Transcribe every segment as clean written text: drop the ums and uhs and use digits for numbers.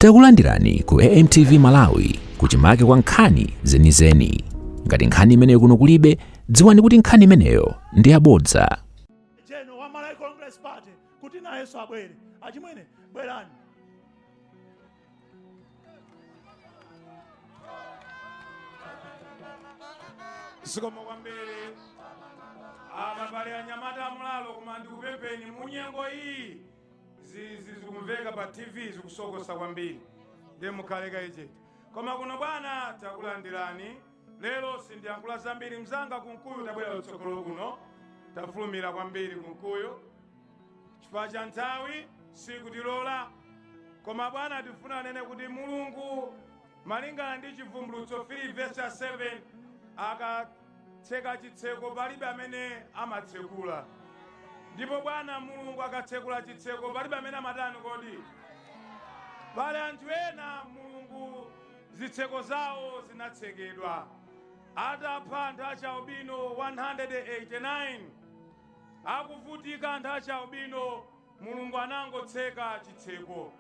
Takulandirani ku AMTV Malawi, kuchimake kwa nkhani zenizeni. Ngati nkhani imeneyo kuno kulibe, dziwani kuti nkhani imeneyo ndi yabodza. General wa Malawi Congress Party kuti nayenso abwere. Achimwene, bwerani. Zikomo kwambiri. Apa pali anyamata amulalo, koma ndikupempheni munyengo iyi zikumveka pa TV, zikusokosa kwambiri, ndiye mukhale kaye. Koma kuno bwana, takulandirani lero. Sindiyankhula zambiri. Mzanga Kunkuyu, tabwera kutsogolo kuno, tafulumira kwambiri Kunkuyu chifukwa cha nthawi sikutilola. Koma bwana, tifuna nene kuti Mulungu, malingana ndi Chivumbulutso 3 verse 7, akatseka chitseko palibe amene amatsekula. Ndipo bwana, Mulungu akatsekula chitseko palibe amene amatani kodi? Pali anthu ena Mulungu zitseko zawo zinatsekedwa atapha anthu achaubino 189. Akuvutika anthu achaubino, Mulungu anangotseka chitseko.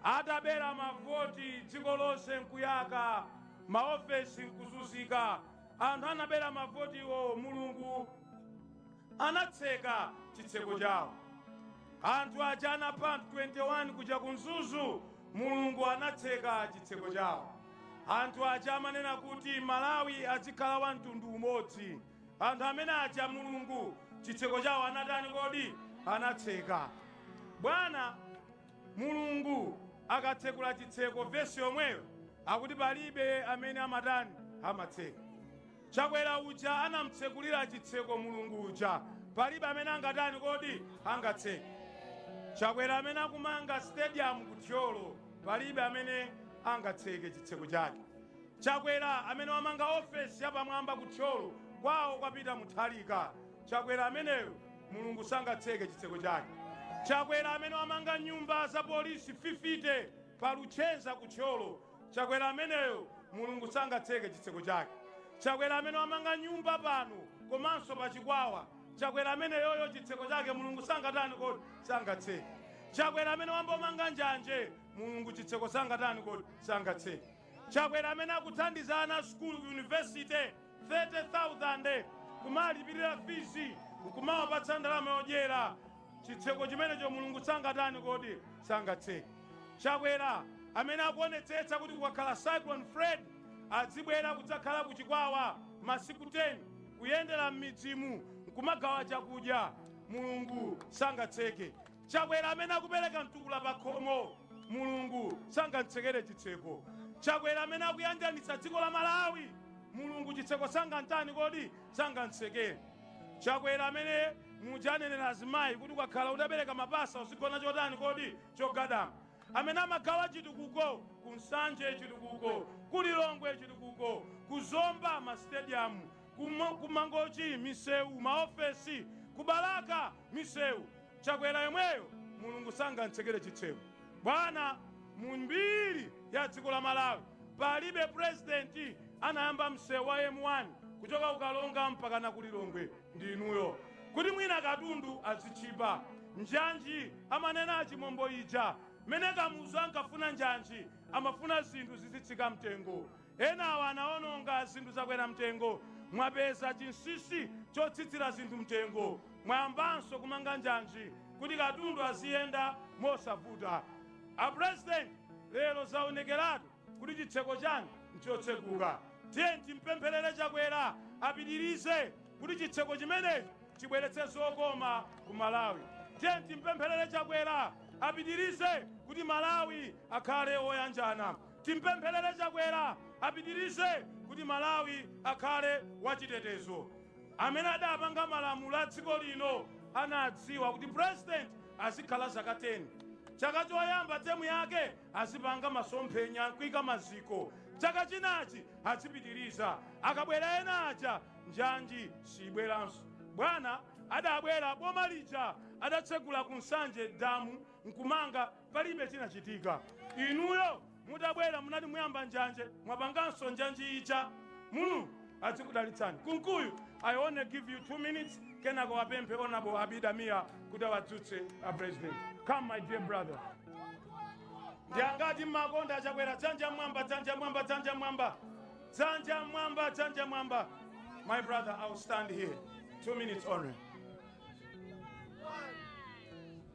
Atabera mavoti, dziko lonse nkuyaka, maofesi nkuzunzika, anthu anabera mavotiwo, Mulungu anatseka chitseko chawo. Anthu aja anapha anthu 21 kuja ku Mzuzu, Mulungu anatseka chitseko chawo. Anthu aja amanena kuti Malawi azikhala wa mtundu umodzi, anthu amene aja Mulungu chitseko chawo anatani kodi? Anatseka. Bwana, Mulungu akatsekula chitseko, vesi yomweyo akuti palibe amene amatani? Amatseka. Chakwera uja anamtsekulira chitseko Mulungu uja, palibe amene angatani kodi? Angatseke. Chakwera amene akumanga stadium ku Thyolo, palibe amene angatseke chitseko chake. Chakwera amene wamanga ofesi yapamwamba ku Thyolo kwawo kwapita Mutharika, Chakwera ameneyo Mulungu sangatseke chitseko chake. Chakwera amene wamanga nyumba za polisi 50 pa Luchenza ku Thyolo, Chakwera ameneyo Mulungu sangatseke chitseko chake. Chakwera amene wamanga nyumba pano komanso pachikwawa, Chakwera ameneyoyo chitseko chake Mulungu sangatani kodi? Sangatseke. Chakwera amene wambomanga njanje, Mulungu chitseko sangatani kodi? Sangatseke. Chakwera amene akuthandiza ana sukulu ku university 30,000, kumalipirira fees, nkumawapatsa ndalama yodyera, chitseko chimenecho Mulungu sangatani kodi? Sangatseke. Chakwera amene akuonetsetsa kuti kukakhala Cyclone Fred adzibwera kudzakhala kuchikwawa masiku 10, kuyendera m'midzimu nkumagawa chakudya, Mulungu sangatseke. Chakwera amene akupereka mtukula pa khomo, Mulungu sangamtsekere chitseko. Chakwera amene akuyanjanitsa dziko la Malawi, Mulungu chitseko sangantani kodi? Sangamtsekere. Chakwera amene muja anenera azimayi kuti ukakhala utabereka mapasa uzigona chotani kodi? Chogadama, amene amagawa chitukuko ku Nsanje, chitukuko ku Lilongwe, chitukuko ku Zomba, mastadium ku Mangochi, misewu, maofesi ku Balaka, misewu, Chakwera yemweyo Mulungu sangamtsekere chitseko. Bwana, mu mbiri ya dziko la Malawi palibe purezidenti anayamba msewu wa M1 kuchoka kukalonga mpaka na ku Lilongwe, ndinuyo, kuti mwina katundu azitchipa. Njanji amanena achimombo ija, mmene Kamuzu ankafuna njanji, amafuna zinthu zizitsika mtengo. Enawa anaononga zinthu, zakwera mtengo. Mwapeza chinsinsi chotsitsira zinthu mtengo, mwayambanso kumanga njanji kuti katundu aziyenda mosavuta. A President, lero zaonekeratu kuti chitseko chanu nchotsekuka. Tiye timpempherere Chakwera apitirize kuti chitseko chimenechi chibweretse zokoma ku Malawi. Tiye timpempherere Chakwera apitirize kuti Malawi akhale oyanjana. Timpempherere Chakwera apitirize kuti Malawi akhale wachitetezo. Amene adapanga malamulo a dziko lino anadziwa kuti president azikhala zaka 10. Chaka choyamba term yake azipanga masomphenya, kuyika maziko. Chaka chinachi azipitiriza. Akabwera ena aja, njanji sibweranso. Bwana, adabwera boma lija, adatsegula ku Nsanje damu nkumanga, palibe chinachitika. Inuyo mutabwera munati muyamba njanje, mwapanganso njanji ija. Mulungu azikudalitsani. Kunkuyu, I only give you 2 minutes, kenako wapemphe Honorable Abida Mia kuti awadzutse a President. Come, my dear brother. Ndi angati mmakonda Achakwera? Dzanja mwamba, dzanja mwamba, dzanja mwamba, dzanja mwamba, dzanja mwamba. My brother, I'll stand here 2 minutes only.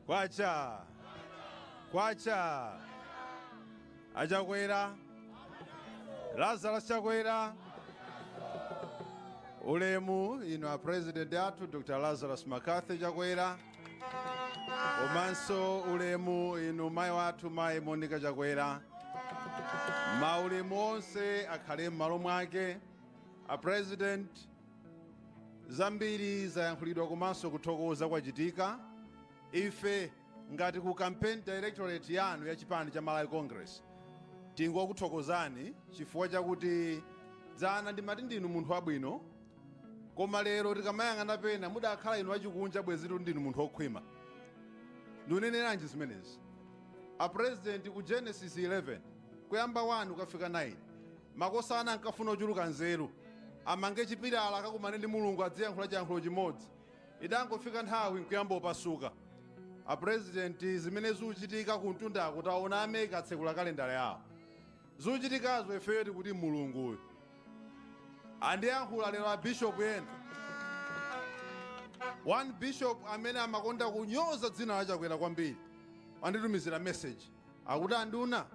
Kwacha, kwacha! Achakwera, Lazarus Chakwera, ulemu inu a President athu Dr Lazarus McCarthy Chakwera, komanso ulemu inu mayi wathu, Mayi Monica Chakwera. Maulemu onse akhale m'malo mwake. A President, zambiri zayankhulidwa komanso kuthokoza kwachitika. Ife ngati ku campaign directorate yanu ya chipani cha Malawi Congress tingokuthokozani chifukwa chakuti dzana ndimati ndinu munthu wabwino, koma lero tikamayang'ana pena mudakhala inu achikunja bwezitu ndinu munthu wokhwima. Ndikuneneranji zimenezi? A President, ku Genesis 11 kuyamba 1 kukafika 9, makosana ankafuna ochuluka nzeru, amange chipilala akakumane ndi Mulungu, adziyankhula chiyankhulo chimodzi. Idangofika nthawi nkuyamba upasuka. A President, zimene zikuchitika ku mtundako, taona ameka atsekula kalendala yawo. Zikuchitikazo ifeyo tikuti Mulunguyo andiyankhula lero. A bishop ena, one bishop amene amakonda kunyoza dzina la Chakwera kwambiri, anditumizira message akuti, "Anduna,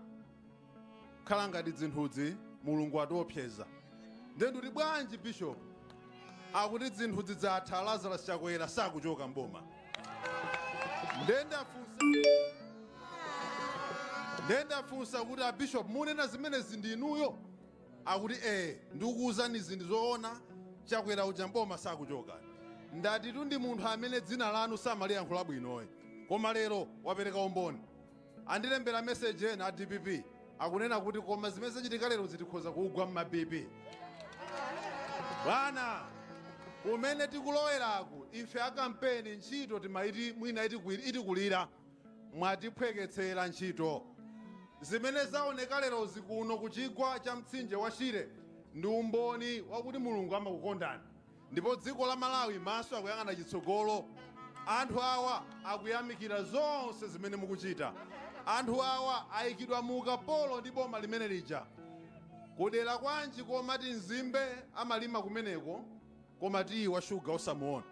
khala ngati zinthuzi Mulungu atiopseza." Ndiye ndikuti, "Bwanji, bishop?" Akuti zinthu zidzatha, Lazarus Chakwera sakuchoka mboma. Ndiye ndafunsa kuti, "A bishop, munena zimenezi ndinuyo?" Akuti, "Eh, ndikukuwuzani zinthu zoona, Chakwera uja mboma sakuchoka." Ndati ndi munthu amene dzina lanu samaliyankhula bwinoyi, koma lero wapereka umboni. Andilembera message ena a DPP akunena kuti, "Koma zimene zachitika lero zitikhoza kugwa mma BP." Bwana, kumene tikuloweraku, ife akampeni ntchito timaiti mwina itikulira, mwatiphweketsera ntchito. Zimene zaoneka lero zikuno ku chigwa cha mtsinje wa Shire ndi umboni wakuti Mulungu amakukondani, ndipo dziko la Malawi maso akuyang'ana chitsogolo. Anthu awa akuyamikira zonse zimene mukuchita. Anthu awa ayikidwa mu ukapolo ndi boma limene lija. Kudera kwanji komati nzimbe amalima kumeneko koma tiyi wa shuga osamuona?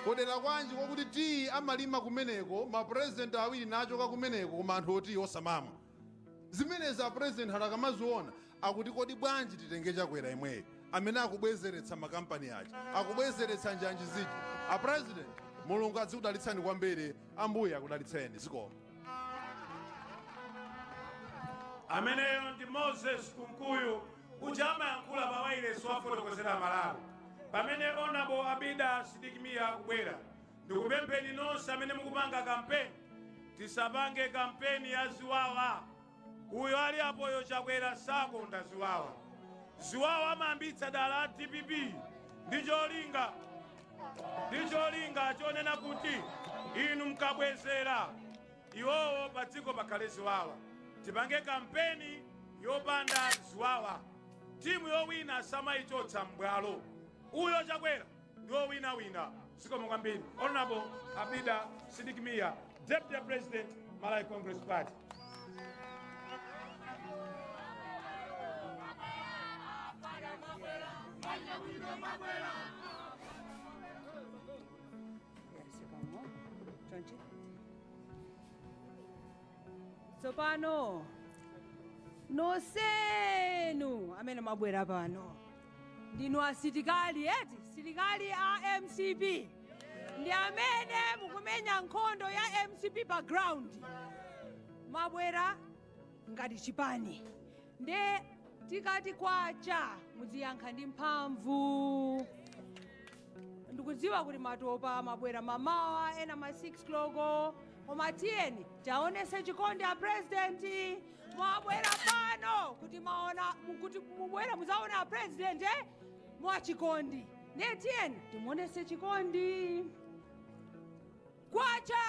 Kudera kwanji kwakuti tiyi amalima kumeneko, mapurezidenti awiri nachoka kumeneko, koma anthu otiyi osamamwa? Zimenezi apurezidenti anthu akamaziona akuti, "Kodi bwanji titenge Chakwera imweyo amene akubwezeretsa makampani aja, akubwezeretsa njanji zija?" A President, Mulungu adzikudalitsani kwambiri, Ambuye akudalitseni. Zikomo. Ameneyo ndi Moses Kunkuyu uja amayankhula pa wailesi, wafotokozera Malawi. Pamene Honorable Abida Sidik Mia akubwera, ndikupempheni nonse amene mukupanga kampeni, tisapange kampeni ya ziwawa. Uyo ali apoyo Chakwera sakonda ziwawa. Ziwawa amayambitsa dala a DPP ndi cholinga chonena kuti inu mkabwezera iwowo pa dziko pakhale ziwawa. Tipange kampeni yopanda ziwawa. Timu yowina samayichotsa m'bwalo. Uyo Chakwera ndi wowinawina. Zikomo kwambiri. Honorable Abida Sidik Mia, Deputy President, Malawi Congress Party. Zikomo. Chonchi. Tsopano nonsenu amene mwabwera pano ndinu asilikali eti, silikali a MCP, ndi amene mukumenya nkhondo ya MCP pa ground. Mwabwera ngati chipani, nde tikati kwacha muziyankha ndi mphamvu. Ndikudziwa kuti matopa, mabwera mamawa, ena ma 6 koloko, koma tiyeni taonese chikondi a President. Mwabwera pano kuti maona kuti mubwera muzaona a President mwachikondi, ne tiyeni timuonese chikondi. Kwacha,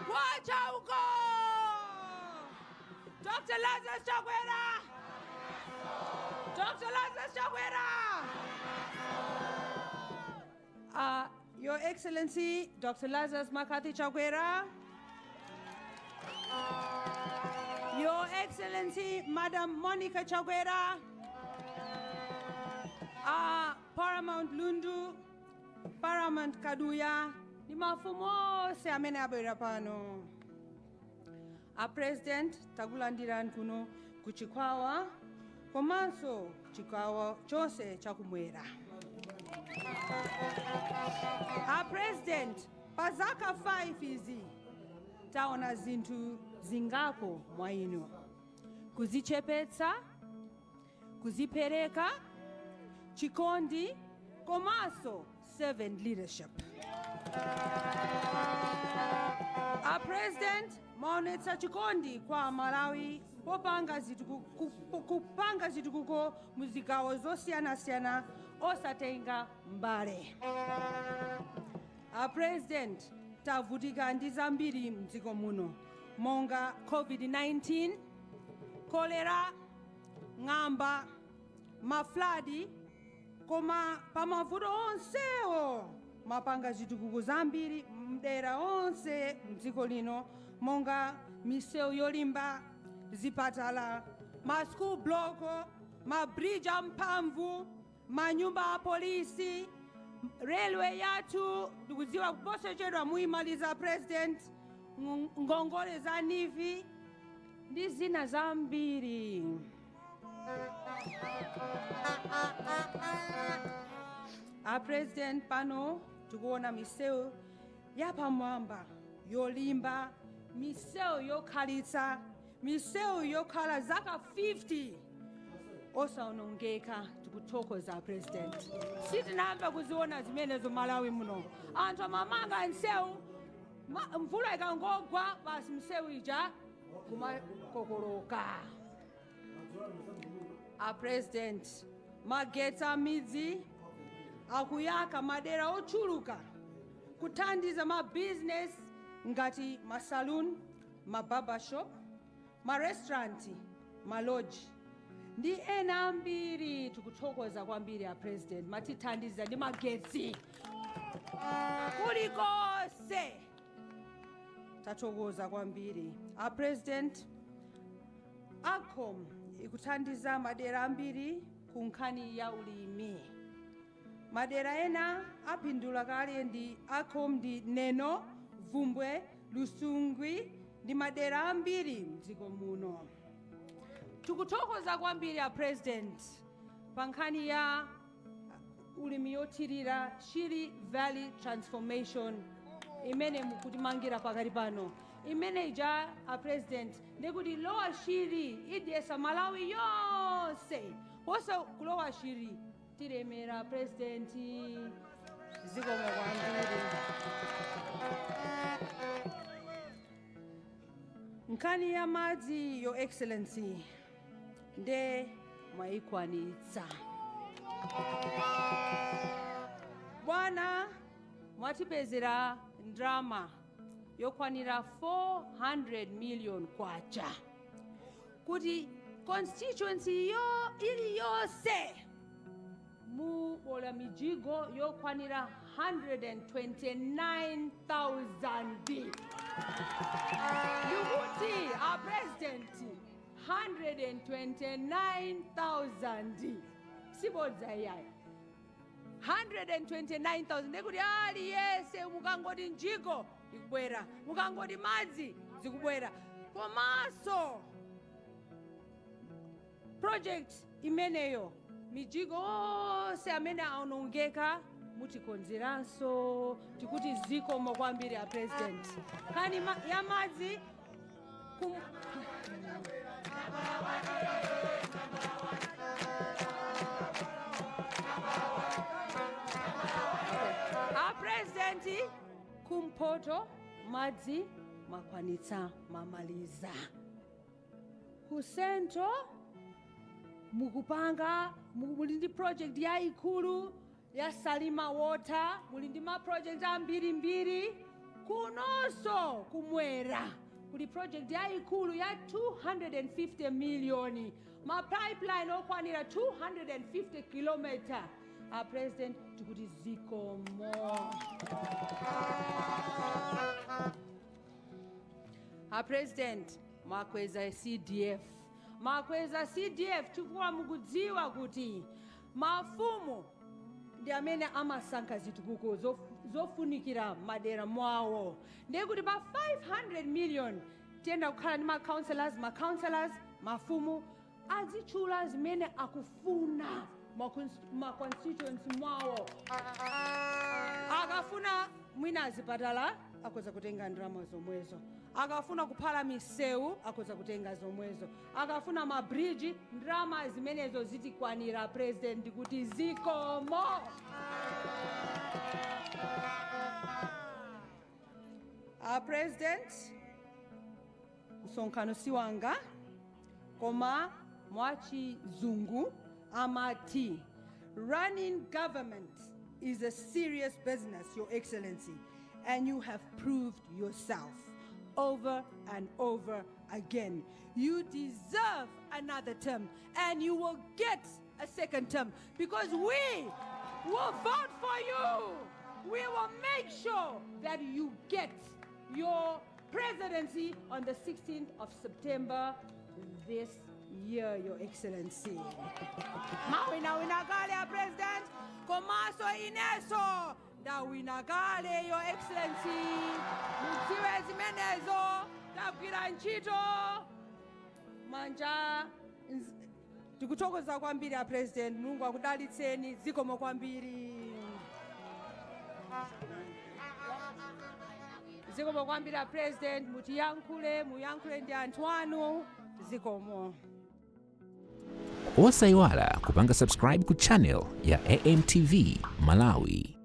kwacha uko! Dr Lazarus Chakwera, Dr Lazarus Chakwera! Your Excellency, Dr. Lazarus McCarthy Chakwera, Your Excellency, Madam Monica Chakwera, Paramount Lundu, Paramount Kaduya, ndi mafumu onse amene abwera pano. A President, takulandirani kuno ku Chikwawa komanso chigawo chonse chakumwera. A President, pa zaka 5 izi taona zinthu zingapo mwa inu: kuzichepetsa, kuzipereka, chikondi komanso servant leadership. A President, maonetsa chikondi kwa Malawi popanga kupanga zitukuko muzigawo zosiyanasiyana osatenga mbali. A President, tavutika ndi zambiri mdziko muno monga COVID-19, kolera, ng'amba, ma flood, koma pamavuto onsewo mapanga zitukuko zambiri mdera onse mdziko lino monga misewu yolimba, zipatala, ma school block, ma bridge amphamvu, manyumba a polisi, railway yathu ndikudziwa kuposachedwa muyimaliza, President, ngongole za NEEF ndi zina zambiri. A President, pano tikuona misewu yapamwamba yolimba, misewu yokhalitsa, misewu yokhala zaka 50 osaonongeka. Tikuthokoza, President. Sitinamve kuziona zimenezo Malawi muno. Anthu amamanga msewu, mvula ikangogwa basi msewu ija kumakokoloka. A President, magetsi amidzi akuyaka madera ochuluka kuthandiza ma business ngati ma saloon, ma barbershop, ma restaurant, ma lodge ndi ena ambiri. Tikuthokoza kwambiri, a President, matithandiza ndi magetsi kulikonse. Tathokoza kwambiri, a President. AGCOM ikuthandiza madera ambiri ku nkhani ya ulimi. Madera ena apindula kale ndi AGCOM ndi Neno, Bvumbwe, Lusungwi ndi madera ambiri mdziko muno. Tikuthokoza kwambiri, a President, pa nkhani ya ulimi yothirira, Shire Valley Transformation imene mukutimangira pakati pano. Imene ija, a President, ndikuti Lower Shire idyesa Malawi yonse. Wonse ku Lower Shire tilemera. President, zikomo kwambiri. Nkhani ya madzi, Your Excellency, nde mwayikwanitsa. Bwana, mwatipezera ndrama yokwanira 400 million kwacha kuti constituency yo iliyonse mubola mijigo yokwanira 129,000. Ndikuti, a President, 129,000 sibodza iyayi. 129,000 ndekuti aliyense mukangoti mjigo ikubwera, mukangoti madzi zikubwera. Komanso project imeneyo, mijigo onse amene aonongeka mutikonzeranso. Tikuti zikomo kwambiri, a President. Nkhani ya madzi a President, kumpoto madzi makwanitsa mamaliza, ku Central mukupanga, muli ndi project yayikulu ya Salima Water, muli ndi ma project ambirimbiri. Kunonso kumwera kuli project yayikulu ya 250 million, ma pipeline okwanira 250 kilometer. A President, tikuti zikomo. A President, mwakweza CDF, mwakweza CDF chifukwa mukudziwa kuti mafumu ndi amene amasankha zitukuko zofunikira madera mwawo. Ndiye kuti pa 500 million tiyenda kukhala ndi ma-councillors, ma-councillors, mafumu azitchula zimene akufuna ma constituency mwawo. Akafuna mwina azipatala, akhoza kutenga ndalama zomwezo. Akafuna kuphala misewu, akhoza kutenga zomwezo. Akafuna mabridge, ndalama zimenezo zitikwanira. President, kuti zikomo. A President, msonkhano si wanga, koma mwachizungu amati running government is a serious business, Your Excellency, and you have proved yourself over and over again. You deserve another term, and you will get a second term because we will vote for you. We will make sure that you get your presidency on the 16th of September this year, Your Excellency. Mwawina kale a President, komanso ineso ndawina kale, Your Excellency. Mudziwe zimenezo, tagwira ntchito manja. Tikuthokoza kwambiri a President. Mulungu akudalitseni. Zikomo kwambiri, zikomo kwambiri a President. Mutiyankhule, muyankhule ndi anthu anu. Zikomo. Osayiwala kupanga subscribe ku channel ya AMTV Malawi.